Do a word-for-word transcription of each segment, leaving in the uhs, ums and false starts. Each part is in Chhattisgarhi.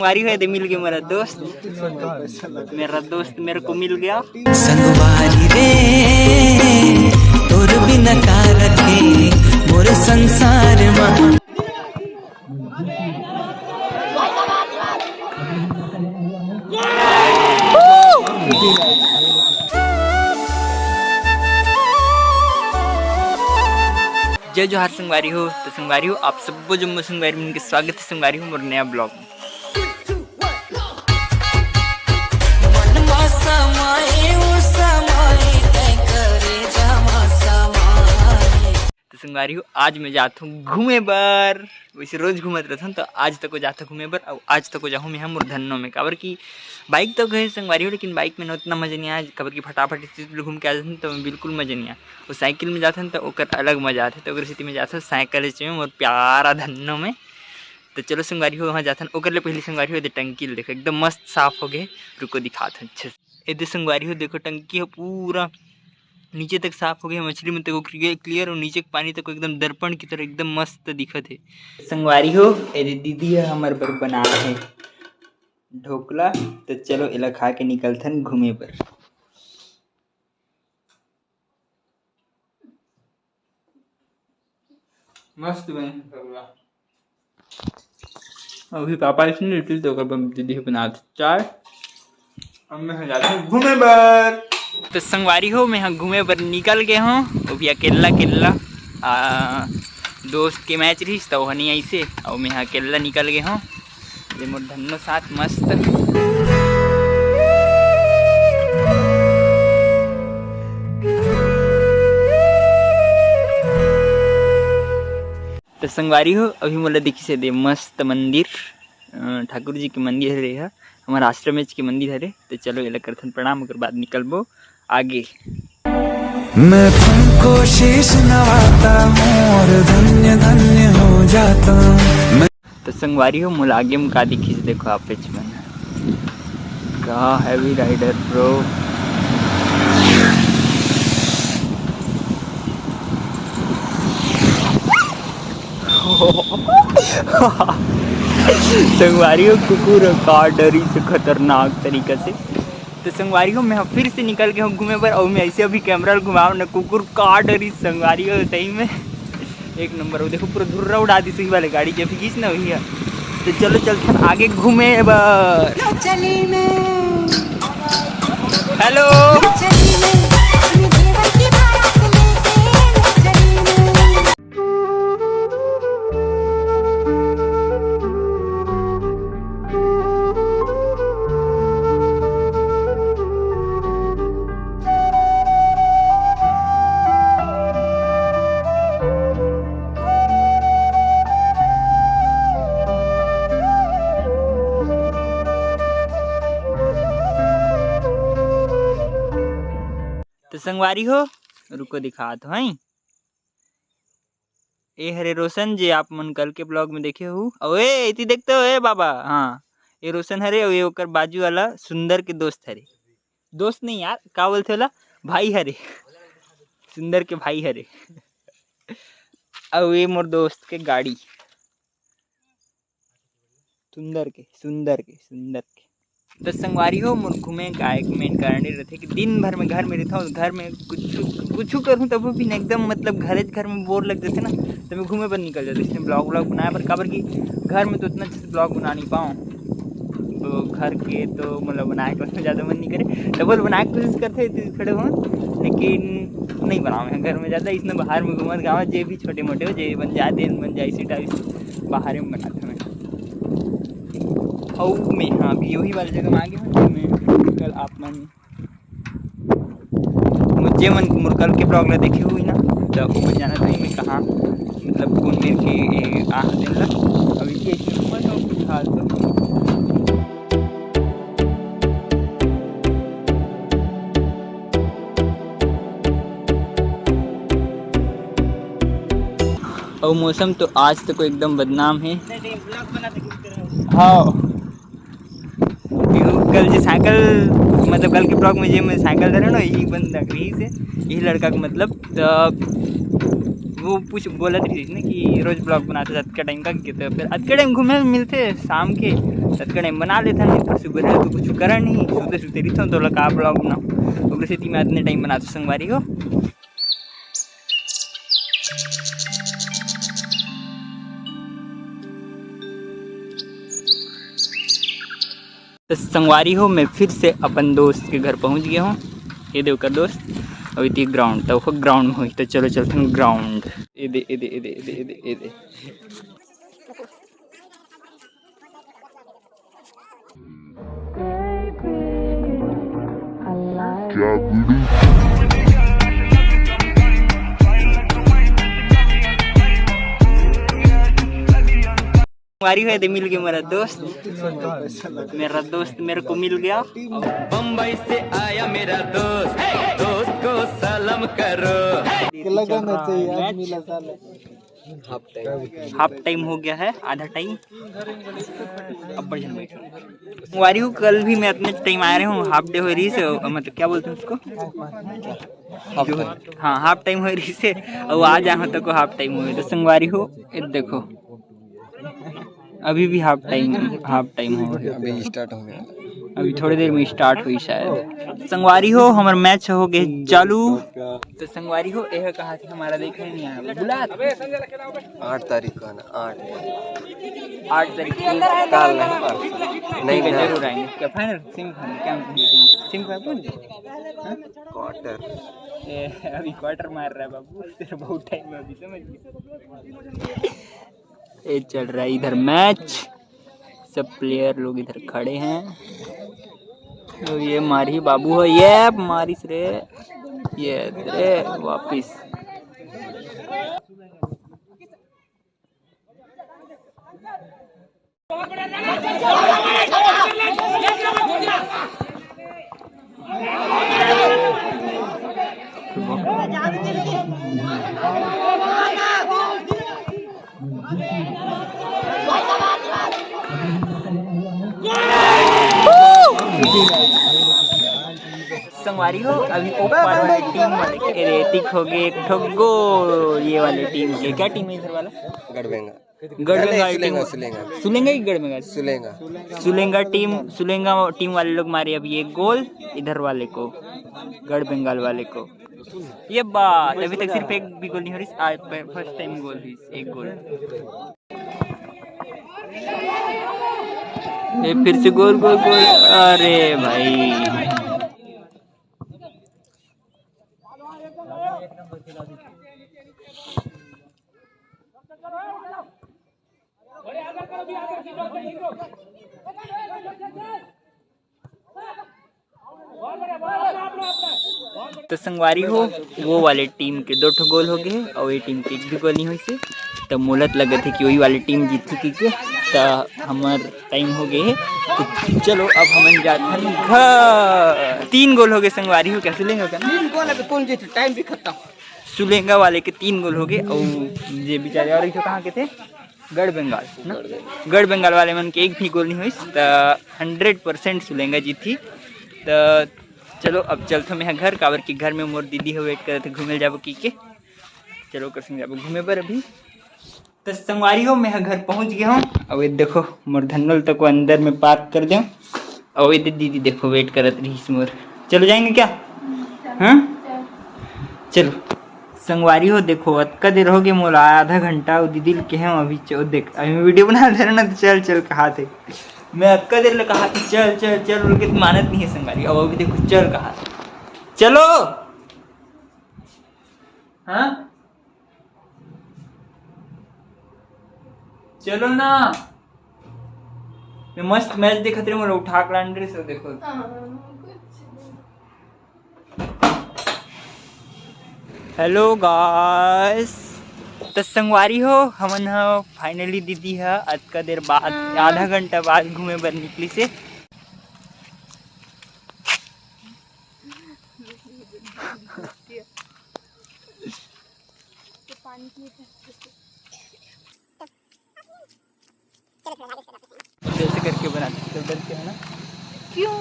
संगवारी हो, ये दे मिल गया मेरा दोस्त। मेरा दोस्त मेरे को मिल गया। संगवारी रे, तोर बिना का रखे मोर संसार मा। जय जोहार संगवारी हो। तो संगवारी हो, आप सब्बो जम्मो संगवारी मन के स्वागत है संगवारी हो मोर नया ब्लॉग में। तो संगवारी हो, आज मैं जात हूँ घूमे बर। वैसे रोज घूमत रहथन, तो आज तको जात हूँ घूमे बर, अउ आज तको जाहूँ मैं मोर धन्नो में, काबर कि बाइक तो गए संगवारी हो, लेकिन बाइक में न उतना मजा नहीं आया, काबर कि फटाफट से घूम के आ जाथन, तो बिल्कुल मजा नहीं आया। वो साइकिल में जाथन, तो ओकर अलग मजा आथे, तो ओकर सेती मैं जाथन साइकिल में मोर प्यारा धन्नो में। तो चलो संगवारी हो, वहाँ जाथन, ओकर ले पहले संगवारी हो, दे टंकी ल देखो, एकदम मस्त साफ हो गए। रुको, दिखात हन अच्छे से। ए दे संगवारी हो, देखो टंकी हो पूरा नीचे तक साफ हो गए, मछली मन तक क्लियर, और नीचे के पानी तक एकदम दर्पण की तरह एकदम मस्त दिखत है। संगवारी हो, ए दे दीदी ह हमर बर बनाए है ढोकला, तो चलो एला खा के निकलथन घूमे बर। मस्त बने हे ढोकला। अभी पापा इसने इडली तो ओकर बर दीदी ह बनात चाय। अब मैं जात हूँ घूमे बर। तो संगवारी हो, मैं ह घूमे बर निकल गए हूँ, वो भी अकेला अकेला। आ, दोस्त के मैच रहिस, तो वह नहीं आइसे, और मैं ह अकेला निकल गए हूँ। ये मोर धन्नो साथ मस्त। तो संगवारी हो, अभी मोला दिखिस हे दे मस्त मंदिर, अ, ठाकुर जी के मंदिर हरे, ह हमर आश्रम के मंदिर हरे। तो चलो, एला करथन प्रणाम, ओकर बाद निकलबो आगे। मैं तुमको शीश नवाता हूँ और धन्य धन्य हो जाता हूँ। तो संगवारी हो, मोला आगे में का दिखिस, देखो आप पेच में, का हैवी राइडर ब्रो। संगवारी हो, कुकुर का डरी से खतरनाक तरीका से। तो संगवारी हो, मैं फिर से निकल के हूँ घूमे बर, और मैं ऐसे अभी कैमरा घुमाओ न, कुकुर का डरी संगवारी हो, सही में एक नंबर। वो देखो, पूरा धुर्रा उड़ा दी सुई वाले गाड़ी, जब घीच ना हुई है। तो चलो, चलते हैं आगे घूमे बर। चली में। हेलो। चली में, अपनी देवर की बारात लेके चली में। तो संगवारी हो, रुको, दिखात हई। ए हरे रोशन, जे आप मन कल के ब्लॉग में देखे हो। अउ ए, इति देखते हो, ए बाबा, हाँ, ए रोशन हरे, अउ ए ओकर बाजू वाला सुंदर के दोस्त हरे। दोस्त नहीं यार, का बोलते होला, भाई हरे। सुंदर के भाई हरे। अउ ए मोर दोस्त के गाड़ी। सुंदर के, सुंदर के, सुंदर के। तो संगवारी हो, मोर घूमे का एक मेन कारण ये रहथे कि दिन भर में घर में रहता हूँ, घर में कुछ कुछ करूँ तब भी ना एकदम, मतलब, घरे घर में बोर लग जाथे ना, तो मैं घूमे बर निकल जाता हूँ। इसने ब्लॉग व्लॉग बनाए बर, काबर कि घर में तो उतना अच्छे से ब्लॉग बना नहीं पाऊँ, तो घर के तो, मतलब, बनाए का ज़्यादा मन नहीं करे, डबल बनाए के कोशिश करते खड़े हो, लेकिन नहीं बनाओ मैं घर में ज़्यादा। इसने बाहर में घूमत गाँव जे भी छोटे मोटे हो, जे बन जाए, देन बन जाए, इसी टाइप बाहर में बनाते हैं। अउ मैं, हाँ, अभी वही वाली जगह में आ गया हूँ, मैं कल आप मन, जे मन मोर कल के ब्लॉग ला देखे हुई ना, तो वो मन जाना चाहिए मैं कहाँ, मतलब, कौन मेर के, ए, आह दिन ला। अभी के इसमें घूमत हूँ फिलहाल तो। अउ मौसम तो आज तक एकदम बदनाम है। हाँ, कल जे साइकिल, मतलब, कल के ब्लॉग में जे मैं साइकिल धरे ना, यही बंद रख रही से, यही लड़का को, मतलब, तो वो पूछ बोलत रहिस ना कि रोज vlog बनाते अतका टाइम का के, तो फिर अतका टाइम घूमे मिलथे शाम के, अतका टाइम बना लेथन, नहीं तो सुबह तो कुछ करन नहीं, सुते सुते रहिथन, तो ओला का vlog बनाओ, ओकरे सेती मैं अतने टाइम बनाथों संगवारी हो। तो संगवारी हो, मैं फिर से अपन दोस्त के घर पहुंच गया हूँ। ये दे ओकर दोस्त, अभी तो ग्राउंड, तो ओकर ग्राउंड में होही, तो चलो चलथन ग्राउंड। ये दे, ये दे, ये दे, ये दे, ये दे, ये दे। क्या गुरु? संगवारी हो, ये दे मिल गया मेरा दोस्त, मेरा दोस्त मेरे को मिल गया। बम्बई से आया मेरा दोस्त, दोस्त को सलाम करो। के लगाना चाहिए, आज मिला साला। हाफ टाइम हो गया है, आधा टाइम। अब बढ़िया बैठ। संगवारी हो, कल भी मैं अतने टाइम आए रहे हूँ, हाफ डे हो रहिस, मतलब क्या बोलते हैं उसको, जो, हाँ, हाफ टाइम हो रहिस, और आज आए हूँ तो को हाफ टाइम हो गया। तो संगवारी हो, ये देखो, अभी भी हाफ टाइम, हाफ टाइम हो गया। अभी स्टार्ट हो गया। अभी थोड़ी देर में स्टार्ट होही शायद। संगवारी हो, हमर मैच हो गए चालू। तो संगवारी हो, यह कहा थी हमारा देखे नहीं आया, बुला। आठ तारीख का ना, आठ। आठ तारीख को। कल नहीं, परसों। नहीं, ठीक है, नहीं। जरूर आएंगे। क्या फाइनल, सेमीफाइनल, क्या सेमीफाइनल कौन? क्वार्टर। ए, अभी क्वार्टर मार रहा है बाबू, तेरा बहुत टाइम है अभी, समझ गया। ये चल रहा है इधर मैच, सब प्लेयर लोग इधर खड़े हैं। तो ये मारी बाबू हो, ये मारिस रे, ये रे वापिस। संगवारी हो, अभी ऊपर वाले टीम वाले के रेतिक हो गए एक ठो गोल। ये वाले टीम के, क्या टीम है इधर वाला? गढ़ बेंगाल। गढ़ बेंगाल टीम। सुलेंगा, सुलेंगा। सुलेंगा ही गढ़ बेंगाल। सुलेंगा। सुलेंगा टीम, सुलेंगा टीम वाले लोग मारे अभी एक गोल इधर वाले को, गढ़ बेंगाल वाले को। ये बात, अभी तक सिर्फ एक भी गोल नहीं हो रही, आज फर्स्ट टाइम गोल हुई, एक गोल। ये फिर से गोल, गोल, गोल। अरे भाई, तो संगवारी हो, वो वाले टीम के दो ठो गोल हो गए और ये टीम के एक भी गोल नहीं होइसे। तो मोला तो लगत है कि वही वाली टीम जीतही, क्योंकि तो हमर टाइम हो गए है। तो चलो, अब हमन जात हन घर। तीन गोल हो गए संगवारी हो, क्या सुलेंगा का ना? तीन गोल, अभी कौन जीते, टाइम भी खत्म। सुलेंगा वाले के तीन गोल हो गए और ये बेचारे और एक ठो कहाँ के थे, गढ़ बेंगाल ना, गढ़ बेंगाल वाले मन के एक भी गोल नहीं होइस, त हंड्रेड परसेंट सुलेंगा जीतही। त चलो, अब चलथो मैं घर, काबर कि घर में मोर दीदी हो वेट करत हे, घूमे जाबो की के। चलो, ओकर संग जाबो घूमे बर अभी। त संगवारी हो, मैं घर पहुंच गया हूँ। अब ये देखो, मोर धन्नोल तक को अंदर में पार्क कर दे। अउ एदे दीदी देखो, वेट करत रहिस मोर। चलो जाएंगे क्या? हाँ, चलो। संगवारी हो, देखो, अतका देर हो गए मोला, आधा घंटा। अउ दीदी ल कहे हूँ अभी, चो देख, अभी वीडियो बना दे रहा ना, तो चल चल कहा थे। मैं अतका देर ले कहा थे, चल चल चल बोल के, मानत नहीं है संगवारी। अब अभी देखो, चल कहा थे, चलो। हाँ, चलो ना, मैं मस्त मैच देखत रहे, मोला उठा के लान रहे, सो देखो। हेलो गाइस, तो संगवारी हो, हमन ह फाइनली दीदी ह अतका देर बाद, हाँ। आधा घंटा बाद घूमे बर निकलिस हे। जैसे करके बनाते तो डरते हो ना? क्यों?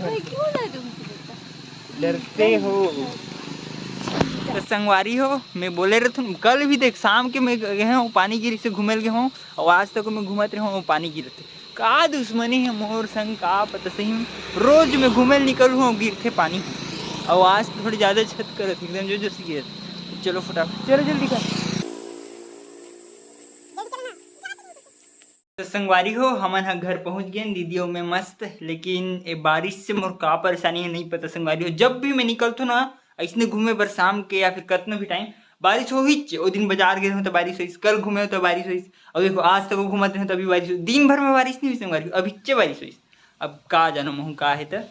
भाई, क्यों ना तुम डरते हो? तो संगवारी हो, मैं बोले रहथूँ, कल भी देख, शाम के मैं गे हूँ, पानी गिरिस हे, घूमे ल गे हूँ, अउ आज तक मैं घूमत रहे हूँ, पानी गिरत हे। का दुश्मनी हे मोर संग, का पता सही में। रोज मैं घूमे ल निकलहूँ, गिरथे पानी, अउ आज तो थोड़ी ज्यादा छत करत, एकदम जोर जोर से गिरत। चलो फटाफट, चलो जल्दी कर। तो संगवारी हो, हमन ह घर पहुंच गेन, दीदी अउ मैं मस्त। लेकिन ए बारिश से मोर का परेशानी हे, नहीं पता संगवारी हो। जब भी मैं निकलथूँ ना, अइसने घूमे बर शाम के या फिर कतनो भी टाइम, बारिश होहिच। ओ दिन बाजार गे रहूँ तो बारिश होइस, कल घूमे तो बारिश होइस, अउ देखो आज तक घूमत रहूँ तो अभी बारिश होइस। दिन भर में बारिश नहीं होइस संगवारी हो, अभिच्चे बारिश होइस। अब का जानो महूँ का हे त।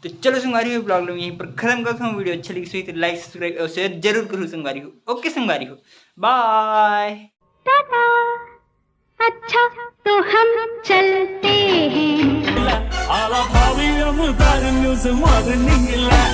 तो चलो संगवारी हो, ब्लॉग ला यहीं पर खत्म करता हूँ। वीडियो अच्छा लगी तो लाइक, सब्सक्राइब और शेयर जरूर करूँ संगवारी हो। ओके संगवारी हो, बाय। टाटा। अच्छा, तो हम चलते हैं। आला भावी अमदार न्यूज मॉर्निंग ला।